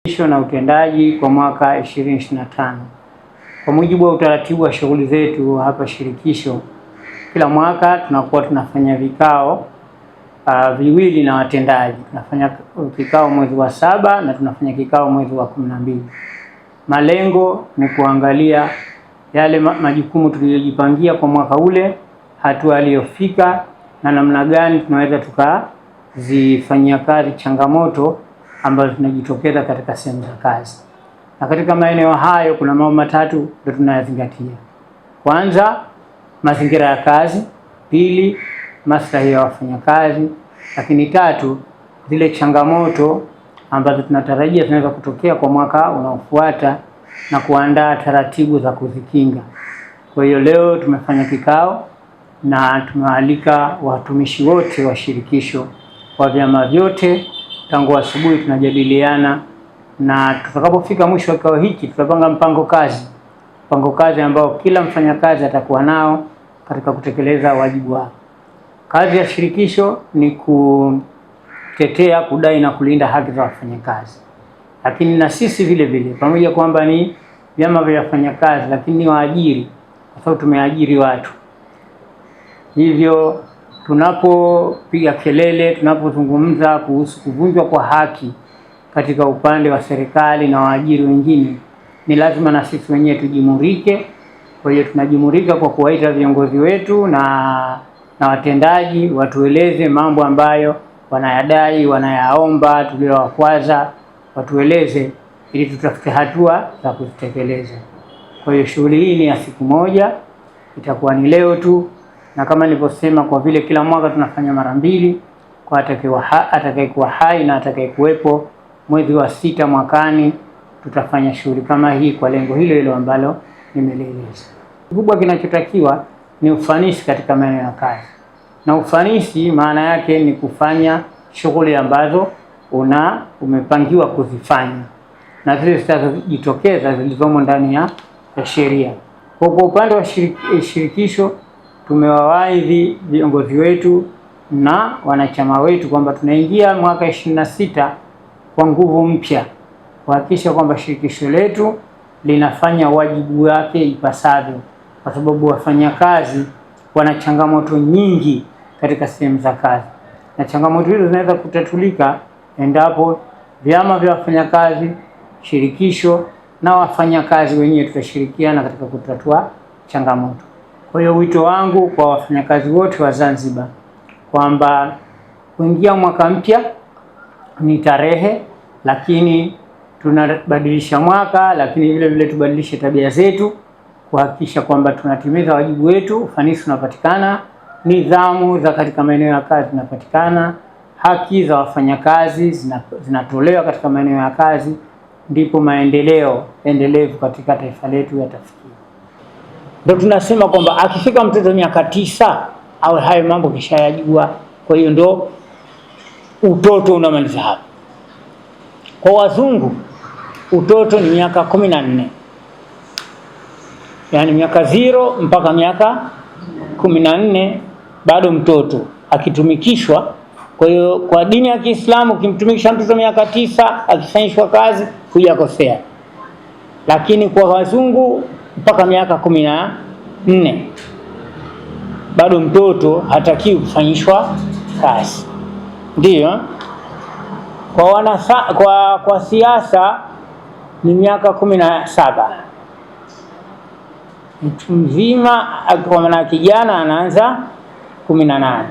Na utendaji kwa mwaka 2025. Kwa mujibu wa utaratibu wa shughuli zetu hapa shirikisho, kila mwaka tunakuwa tunafanya vikao viwili na watendaji. Tunafanya kikao mwezi wa 7 na tunafanya kikao mwezi wa 12. Malengo ni kuangalia yale majukumu tuliyojipangia kwa mwaka ule, hatua aliyofika na namna gani tunaweza tukazifanyia kazi changamoto ambazo zinajitokeza katika sehemu za kazi. Na katika maeneo hayo kuna mambo matatu ndio tunayazingatia. Kwanza, mazingira ya kazi; pili, maslahi ya wafanyakazi; lakini tatu, zile changamoto ambazo tunatarajia zinaweza kutokea kwa mwaka unaofuata na kuandaa taratibu za kuzikinga. Kwa hiyo leo tumefanya kikao na tumewaalika watumishi wote wa shirikisho wa vyama vyote. Tangu asubuhi tunajadiliana, na tutakapofika mwisho wa kikao hiki tutapanga mpango kazi, mpango kazi ambao kila mfanyakazi atakuwa nao katika kutekeleza wajibu wake. Kazi ya shirikisho ni kutetea, kudai na kulinda haki za wafanyakazi, lakini na sisi vile vile, pamoja kwamba ni vyama vya wafanyakazi, lakini ni waajiri, kwa sababu tumeajiri watu. Hivyo tunapopiga kelele, tunapozungumza kuhusu kuvunjwa kwa haki katika upande wa serikali na waajiri wengine, ni lazima na sisi wenyewe tujimurike. Kwa hiyo tunajimurika kwa kuwaita viongozi wetu na watendaji watueleze mambo ambayo wanayadai, wanayaomba, tuliowakwaza, watueleze ili tutafute hatua za kuzitekeleza. Kwa hiyo shughuli hii ni ya siku moja, itakuwa ni leo tu, na kama nilivyosema, kwa vile kila mwaka tunafanya mara mbili, kwa atakayekuwa hai na atakayekuwepo mwezi wa 6 mwakani tutafanya shughuli kama hii kwa lengo hilo hilo ambalo nimelieleza. Kikubwa kinachotakiwa ni ufanisi katika maeneo ya kazi, na ufanisi maana yake ni kufanya shughuli ambazo umepangiwa kuzifanya na zile zitakazojitokeza zilizomo ndani ya sheria. Kwa upande wa shirikisho tumewawaidhi viongozi wetu na wanachama wetu kwamba tunaingia mwaka 26 kwa nguvu mpya kuhakikisha kwamba shirikisho letu linafanya wajibu wake ipasavyo, kwa sababu wafanyakazi wana changamoto nyingi katika sehemu za kazi, na changamoto hizo zinaweza kutatulika endapo vyama vya wafanyakazi, shirikisho na wafanyakazi wenyewe tutashirikiana katika kutatua changamoto. Kwa hiyo wito wangu kwa wafanyakazi wote wa Zanzibar kwamba kuingia mwaka mpya ni tarehe, lakini tunabadilisha mwaka, lakini vile vile tubadilishe tabia zetu kuhakikisha kwamba tunatimiza wajibu wetu, ufanisi unapatikana, nidhamu za katika maeneo ya kazi zinapatikana, haki za wafanyakazi zinatolewa katika maeneo ya kazi, ndipo maendeleo endelevu katika taifa letu yatafikiwa. Ndio tunasema kwamba akifika mtoto miaka 9 au hayo mambo kishayajua. Kwa hiyo ndio utoto unamaliza hapo. Kwa wazungu utoto ni miaka 14, yaani miaka 0 mpaka miaka 14 bado mtoto akitumikishwa. Kwa hiyo kwa dini ya Kiislamu ukimtumikisha mtoto miaka 9 akifanyishwa kazi hujakosea, lakini kwa wazungu mpaka miaka 14 bado mtoto hatakiwi kufanyishwa kazi. Ndiyo kwa siasa ni miaka 17. Mtu mzima kwa maana kijana anaanza 18.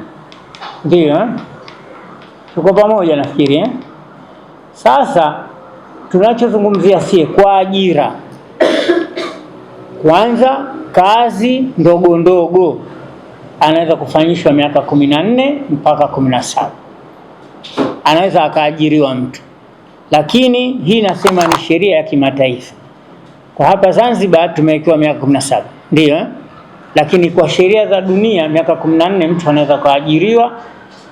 Ndiyo, tuko pamoja nafikiri eh? Sasa tunachozungumzia sie kwa ajira, kwanza kazi ndogo ndogo anaweza kufanyishwa miaka 14 mpaka 17, anaweza akaajiriwa mtu, lakini hii nasema ni sheria ya kimataifa. Kwa hapa Zanzibar tumewekewa miaka 17, ndio eh? Lakini kwa sheria za dunia miaka 14 mtu anaweza kuajiriwa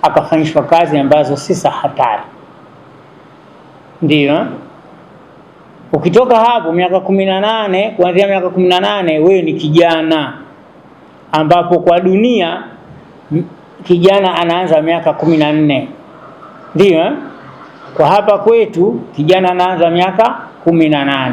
akafanyishwa kazi ambazo si za hatari, ndio eh? Ukitoka hapo miaka 18, kuanzia miaka 18 wewe ni kijana, ambapo kwa dunia kijana anaanza miaka 14, ndio eh? Kwa hapa kwetu kijana anaanza miaka 18.